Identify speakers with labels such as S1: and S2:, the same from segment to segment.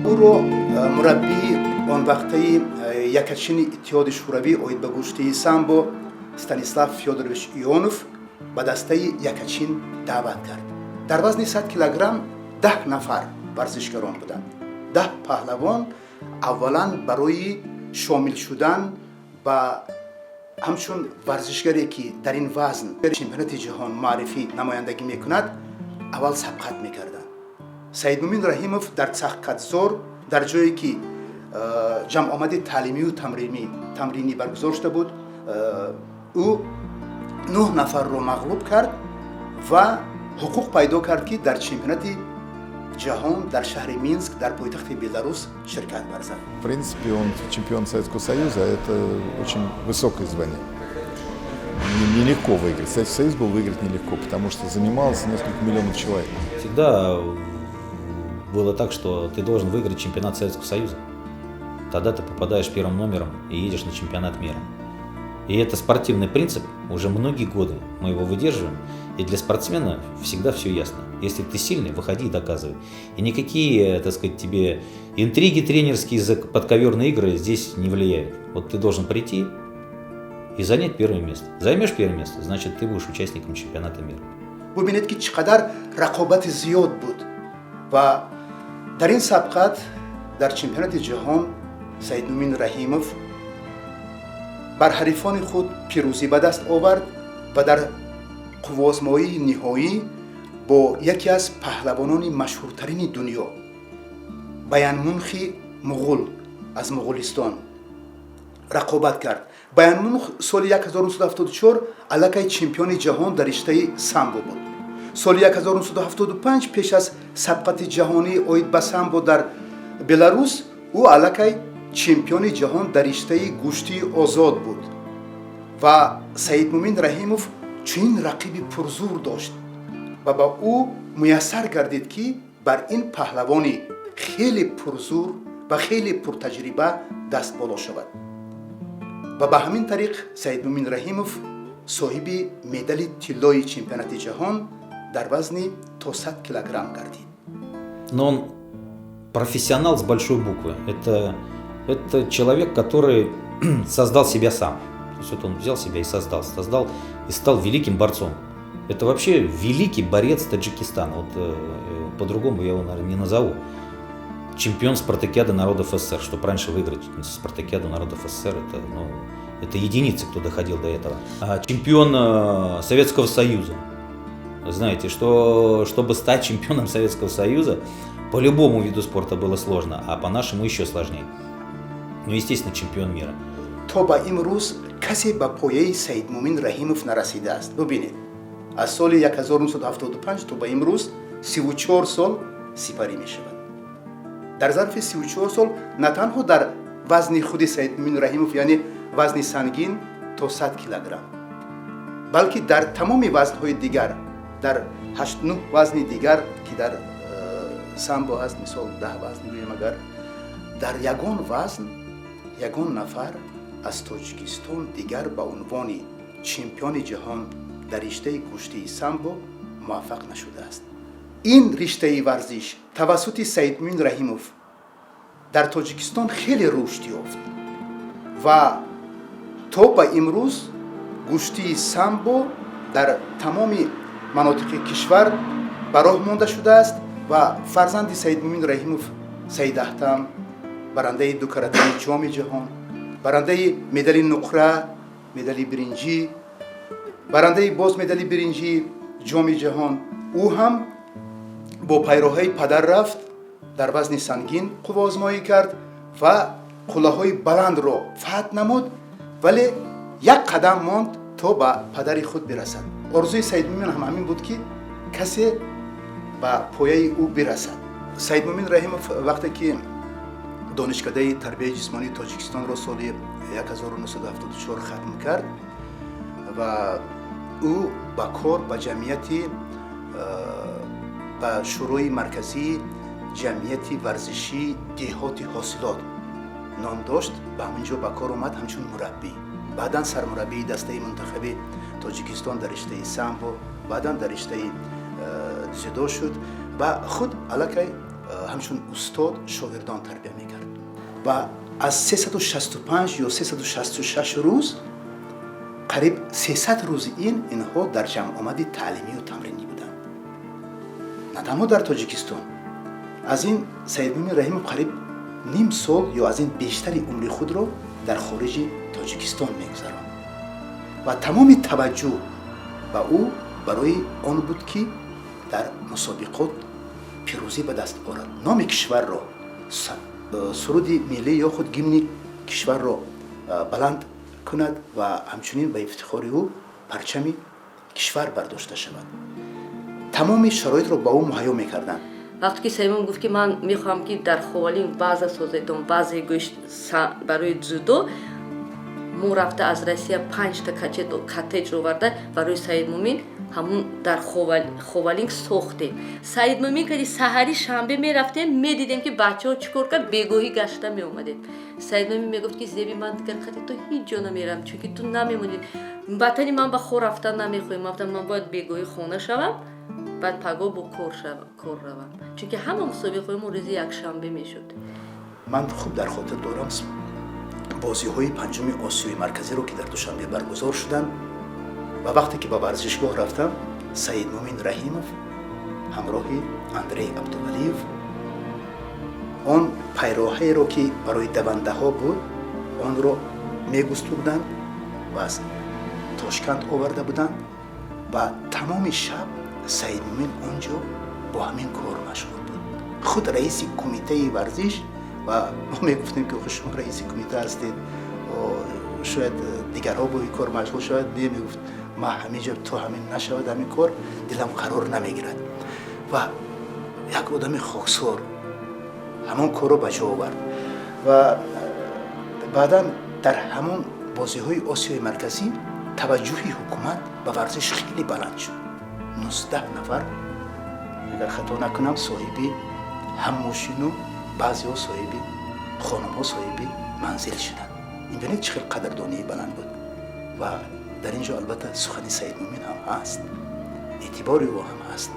S1: Ӯро мураббии он вақтаи якачини Иттиҳоди Шӯравӣ оид ба гӯштии самбо Станислав Фёдорович Ионов ба дастаи якачин даъват кард. Дар вазни 100 килограмм 10 нафар варзишгарон буданд. 10 паҳлавон аввалан барои шомил шудан ба ҳамчун варзишгаре, ки дар ин вазн чемпионати ҷаҳон муаррифӣ, намояндагӣ мекунад, аввал сабқат мекарданд. Саидмумин Раҳимов дар Цахкадзор, дар ҷое ки ҷамъомади таълимию тамринӣ баргузор шуда буд, ӯ нӯҳ нафарро мағлуб кард ва ҳуқуқ пайдо кард, ки дар чемпионати ҷаҳон дар шаҳри Минск, дар пойтахти Беларус ширкат варзад.
S2: В принципе, он чемпион Советского Союза, это очень высокое звание. Нелегко выиграть. Советский Союз был выиграть нелегко, потому что занимался несколько миллионов человек.
S3: Всегда было так, что ты должен выиграть чемпионат Советского Союза. Тогда ты попадаешь первым номером и едешь на чемпионат мира. И это спортивный принцип, уже многие годы мы его выдерживаем. И для спортсмена всегда все ясно. Если ты сильный, выходи и доказывай. И никакие, так сказать, тебе интриги тренерские, подковерные игры здесь не влияют. Вот ты должен прийти и занять первое место. Займешь первое место, значит, ты будешь участником чемпионата мира.
S1: Бубинед, ки чӣ қадар рақобати зиёд буд ва дар ин сабқат дар чемпионати ҷаҳон Саидмумин Раҳимов бар ҳарифони худ пирӯзӣ ба даст овард ва дар қувваозмоии ниҳоӣ бо яке аз паҳлавонони машҳуртарини дунё, Баянмунхи муғул аз Муғулистон, рақобат кард. Баянмунх соли 1974 аллакай чемпиони ҷаҳон дар риштаи самбо буд. Соли 1975, пеш аз сабқати ҷаҳонӣ оид ба самбо дар Беларус, ӯ аллакай чемпиони ҷаҳон дар риштаи гӯштии озод буд. Ва Саидмумин Раҳимов чунин рақиби пурзур дошт ва ба ӯ муяссар гардид, ки бар ин паҳлавони хеле пурзур ва хеле пуртаҷриба даст боло шавад. Ва ба ҳамин тариқ Саидмумин Раҳимов соҳиби медали тиллои чемпионати ҷаҳон дар вазни то 100 килограмм гардид.
S3: Но он профессионал с большой буквы. Это человек, который создал себя сам. То есть вот он взял себя и создал, создал и стал великим борцом. Это вообще великий борец Таджикистана. Вот по-другому я его, наверное, не назову. Чемпион спартакиады народов СССР. Чтобы раньше выиграть спартакиаду народов СССР, это, ну, это единицы, кто доходил до этого. А чемпион Советского Союза. Знаете, что чтобы стать чемпионом Советского Союза, по любому виду спорта было сложно, а по нашему еще сложнее. Ну, естественно, чемпион мира.
S1: То ба имрӯз касе ба пояи Саидмумин Раҳимов нарасидааст. Бубинед, аз соли 1975 то ба имрӯз 34 сол сипарӣ мешавад. Дар зарфи 34 сол на танҳо дар вазни худи Саидмумин Раҳимов, яъне вазни сангин то 100 килограмм, балки дар тамоми вазнҳои дигар, дар ҳаштнӯ вазни дигар, ки дар самбо ҳаст, мисол 10 вазн гӯем, агар дар ягон вазн ягон нафар аз Тоҷикистон дигар ба унвони чемпиони ҷаҳон дар риштаи гӯштии самбо муваффақ нашудааст. Ин риштаи варзиш тавассути Саидмумин Раҳимов дар Тоҷикистон хеле рушд ёфт ва то ба имрӯз гӯштии самбо дар тамоми манотиқи кишвар ба роҳ монда шудааст. Ва фарзанди Саидмумин Раҳимов, Саид Аҳтам, барандаи дукаратаи Ҷоми ҷаҳон, барандаи медали нуқра, медали биринҷӣ, барандаи боз медали биринҷии Ҷоми ҷаҳон, ӯ ҳам бо пайроҳаи падар рафт, дар вазни сангин қувваозмоӣ кард ва қуллаҳои баландро фатҳ намуд, вале як қадам монд, то ба падари худ бирасад. Орзуи Саидмумин ҳам ҳамин буд, ки касе ба пояи ӯ бирасад. Саидмумин Раҳимов вақте ки Донишкадаи тарбияи ҷисмонии Тоҷикистонро соли 1974 хатм кард ва ӯ ба кор ба ҷамъияти, ба Шӯрои марказии ҷамъияти варзишии деҳоти Ҳосилот ном дошт, ба ҳамин ҷо ба кор омад ҳамчун мураббӣ, баъдан сармураббии дастаи мунтахаби Тоҷикистон дар риштаи самбо, баъдан дар риштаи дзюдо шуд ва худ аллакай Ҳамчун устод шогирдон тарбия мекард ва аз 365 ё 366 рӯз қариб 300 рӯзи инҳо дар ҷамъомади таълимию тамринӣ буданд, на танҳо дар Тоҷикистон. Аз ин Саидмумин Раҳимов қариб ним сол ё аз ин бештари умри худро дар хориҷи Тоҷикистон мегузаронд ва тамоми таваҷҷӯҳ ба ӯ барои он буд, ки дар мусобиқот пирӯзӣ ба даст орад, номи кишварро, суруди миллӣ ё худ гимни кишварро баланд кунад ва ҳамчунин ба ифтихори ӯ парчами кишвар бардошта шавад. Тамоми шароитро ба ӯ муҳайё мекарданд.
S4: Вақте ки Саидмумин гуфт, ки ман мехоҳам, ки дар Ховалинг база созедам, базаи гӯшт барои дзюдо, мо рафта аз Россия панҷта коттедж оварда, барои Саидмумин ҳамун дар Ховалинг сохтем. Саидмумин кади саҳари шанбе мерафтем, медидем, ки бачаҳо чӣ кор кард, бегоҳӣ гашта меомадем. Саидмумин мегуфт, ки зеби ман дигар қади ту ҳеҷ ҷо намерам, чунки ту намемонӣ ватани ман, ба хор рафтан намехоҳем. Ман гуфтам, ман бояд бегоҳӣ хона шавам, баъд пагоҳ бо кор равам, чунки ҳама мусобиқаҳои мо рӯзи якшанбе мешуд.
S1: Ман хуб дар хотир дорам бозиҳои панҷуми Осиёи Марказиро, ки дар Душанбе баргузор шуданд, ва вақте ки ба варзишгоҳ рафтам, Саидмумин Раҳимов ҳамроҳи Андрей Абдувалиев он пайроҳаеро, ки барои давандаҳо буд, онро мегустурданд ва аз Тошканд оварда буданд ва тамоми шаб Саидмумин он ҷо бо ҳамин кор машғул буд. Худ раиси кумитаи варзиш, ва мо мегуфтем, ки охи шумо раиси кумита ҳастед, шояд дигарҳо бо ин кор машғул шавад. Не, мегуфт, ман ҳамин ҷо то ҳамин нашавад ҳамин кор, дилам қарор намегирад. Ва як одами хоксор ҳамон корро ба ҷо овард ва баъдан дар ҳамон бозиҳои Осиёи Марказӣ таваҷҷӯҳи ҳукумат ба варзиш хеле баланд шуд. 19 нафар, агар хато накунам, соҳиби ҳам мошину баъзеҳо соҳиби хонумҳо соҳиби манзил шуданд. Ин бинед, чӣ хел қадрдонии баланд буд. Ва дар ин ҷо албатта сухани Саидмумин ҳам ҳаст, эътибори ӯ ҳам ҳаст.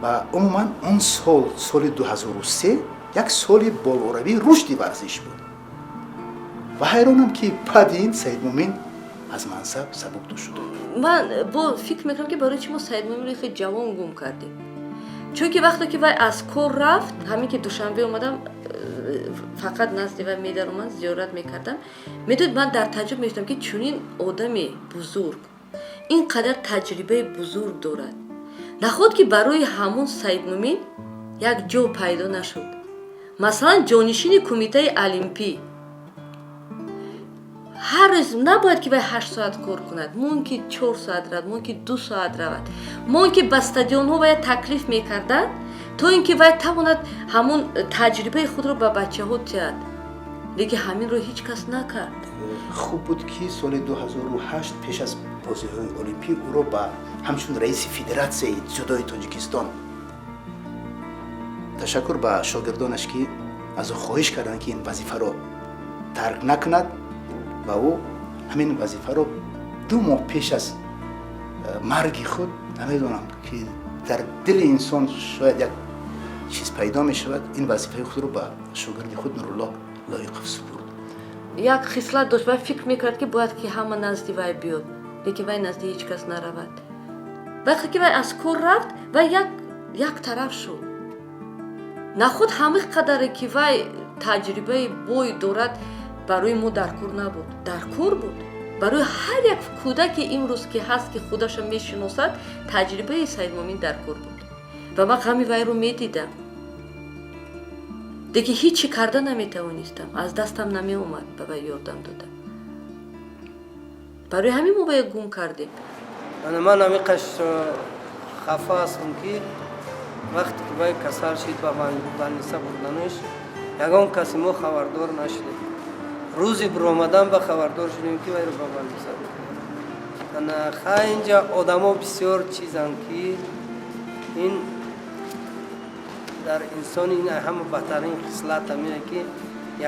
S1: Ва умуман он сол, соли 2003, як соли болоравии рушди варзиш буд ва ҳайронам, ки баъди ин Саидмумин аз мансаб сабукдӯш шуд.
S4: Ман бо фикр мекунам, ки барои чӣ мо Саидмуминро хеле ҷавон гум кардем, чунки вақте ки вай аз кор рафт, ҳамин ки Душанбе омадам, фақат назди вай медаромад, зиёрат мекардам. Медонед, ман дар таъҷуб мешудам, ки чунин одами бузург ин қадар таҷрибаи бузург дорад, наход ки барои ҳамун Саидмумин як ҷо пайдо нашуд, масалан, ҷонишини Кумитаи Олимпӣ. Ҳар рӯз набояд, ки вай 8 соат кор кунад, мумкин 4 соат равад, мумкин 2 соат равад, мумкин ба стадионҳо вай таклиф мекарданд, то ин ки вай тавонад ҳамун таҷрибаи худро ба бачаҳо диҳад, лекин ҳаминро ҳеҷ кас накард.
S1: Хуб буд, ки соли 2008 пеш аз бозиҳои олимпӣ ӯро ба ҳамчун раиси Федератсияи дзюдои Тоҷикистон, ташаккур ба шогирдонаш, ки аз ӯ хоҳиш карданд, ки ин вазифаро тарк накунад, ва ӯ ҳамин вазифаро 2 моҳ пеш аз марги худ, намедонам, ки дар дили инсон шояд як чиз пайдо мешавад, ин вазифаи худро ба шогирди худ Нурулло Лоиқов супурд.
S4: Як хислат дошт, вай фикр мекард, ки бояд ки ҳама назди вай биёд, лекин вай назди ҳеҷ кас наравад. Вақте ки вай аз кор рафт, вай як тараф шуд. Нахуд ҳамин қадаре ки вай таҷрибаи бой дорад, барои мо дар кор набуд, дар кор буд барои ҳар як кӯдаки имрӯз, ки ҳаст, ки худаша мешиносад, таҷрибаи Саидмумин дар кор буд. Ва ман ғами вайро медидам, лекин ҳеҷ чӣ карда наметавонистам, аз дастам намеомад ба вай ёрдам дода. Барои ҳамин мо вая гум кардем.
S5: Ман ҳамиқаш хафа ҳастам, ки вақте ки вай касал шид, ба больница бурданаш, ягон каси мо хабардор нашудем. Рӯзи биромадан ба хабардор шудем, ки вайро ба больница бурданд. Ха, инҷа одамо бисёр чизанд, ки ин дар инсони ин ҳама бадтарин хислат ҳамине, ки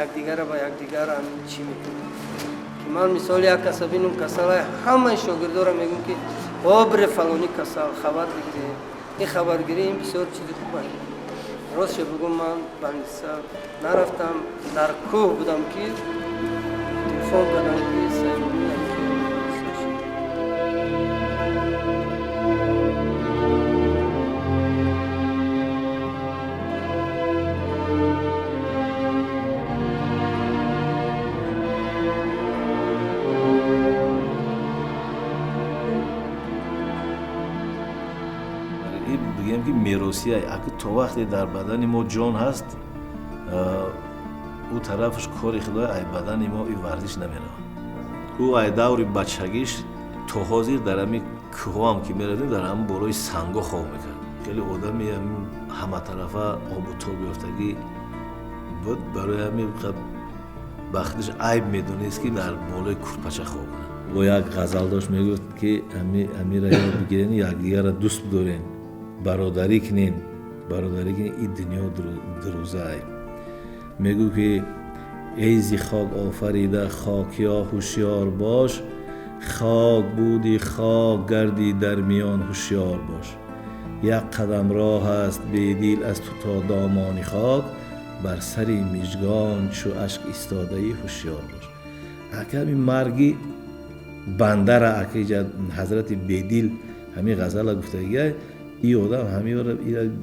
S5: якдигарро ба якдигар ҳамин чӣ мекунад, ки ман мисоли як каса бинум касала, ҳамаи шогирдоро мегӯм, ки обре фалонӣ касал, хабар бигирем. Ин хабаргирӣ, ин бисёр чизи хуб аст. Ростше бигӯм, ман больница нарафтам, дар кӯҳ будам, ки телефон кардам, ки Саидмумин ҳодиса шуд.
S6: Бигем, ки меросия, аки то вақте дар бадани мо ҷон ҳаст, ӯ тарафаш кори худо, ай бадани мо и варзиш намеравад. Ӯ ай даври бачагиш то ҳозир дар ҳами кӯҳоам ки меравдем, дар ҳамн болои санго хоб мекард. Хеле одами ҳаматарафа обу тоб ёфтагӣ буд. Барои ҳамин ба худаш айб медонист, ки дар болои курпача хоб кунад. Бо як ғазал дошт, мегуфт, ки амира ёд бигирен, якдигарро дӯст бидорен, бародарӣ кунен, бародарӣ кунен, и дунё дурӯзаай. Мегӯ, ки эй зи хок офарида хокиё, ҳушёр бош, хок буди, хок гардӣ дар миён, ҳушёр бош. Як қадам роҳ аст, бедил, аз ту то домони хок, бар сари мижгон чу ашк истодаӣ, ҳушёр бош. Аками марги бандара акиҷа ҳазрати Бедил ҳамин ғазала гуфтагия. И одам ҳамиро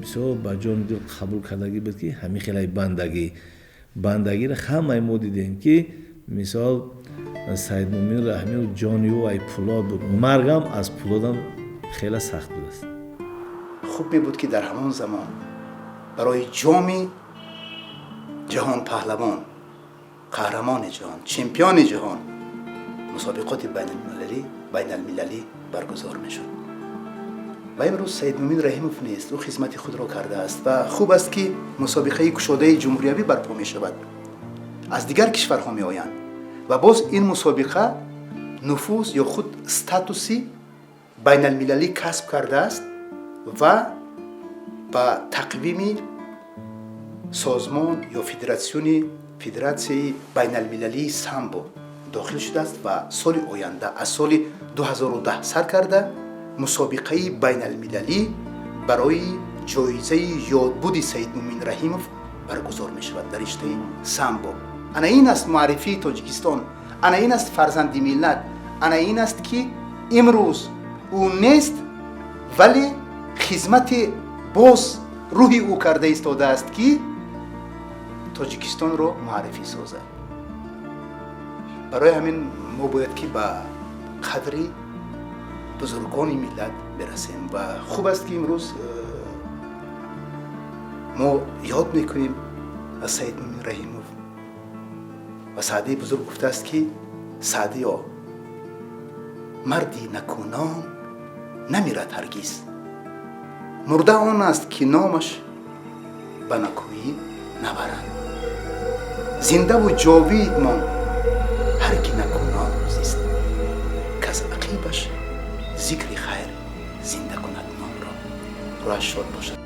S6: бисёр ба ҷону дил қабул кардагӣ буд, ки ҳамин хелай бандагӣ, бандагиро ҳамаи мо дидем, ки мисол Саидмумин Раҳимов ҷони ӯ ай пулод буд, маргам аз пулодам хеле сахт будааст.
S1: Хуб мебуд, ки дар ҳамон замон барои ҷоми ҷаҳон, паҳлавон, қаҳрамони ҷаҳон, чемпиони ҷаҳон мусобиқоти байналмилалӣ баргузор мешуд. Ва имрӯз Саидмумин Раҳимов нест, ӯ хизмати худро кардааст ва хуб аст, ки мусобиқаи кушодаи ҷумҳуриявӣ барпо мешавад, аз дигар кишварҳо меоянд ва боз ин мусобиқа нуфуз ё худ статуси байналмилалӣ касб кардааст ва ба тақвими созмон ё федератсиони федератсияи байналмилалии самбо дохил шудааст ва соли оянда, аз соли 2010 сар карда, мусобиқаи байналмилалӣ барои ҷоизаи ёдбуди Саидмумин Раҳимов баргузор мешавад дар риштаи самбо. Ана ин аст муаррифии Тоҷикистон, ана ин аст фарзанди миллат, ана ин аст, ки имрӯз ӯ нест, вале хизмати боз рӯҳи ӯ карда истодааст, ки Тоҷикистонро муаррифӣ созад. Барои ҳамин мо бояд, ки ба қадри бузургони миллат бирасем ва хуб аст, ки имрӯз мо ёд мекунем аз Саидмумин Раҳимов. Ва Саъдии бузург гуфтааст, ки Саъдиё, марди накӯном намирад ҳаргиз, мурда он аст, ки номаш ба накӯӣ набаранд. Зиндаву ҷовид мон ҳар ки накӯном зист, каз ақибаш зикри хайр зинда кунад номро. Рӯҳаш шод бошад.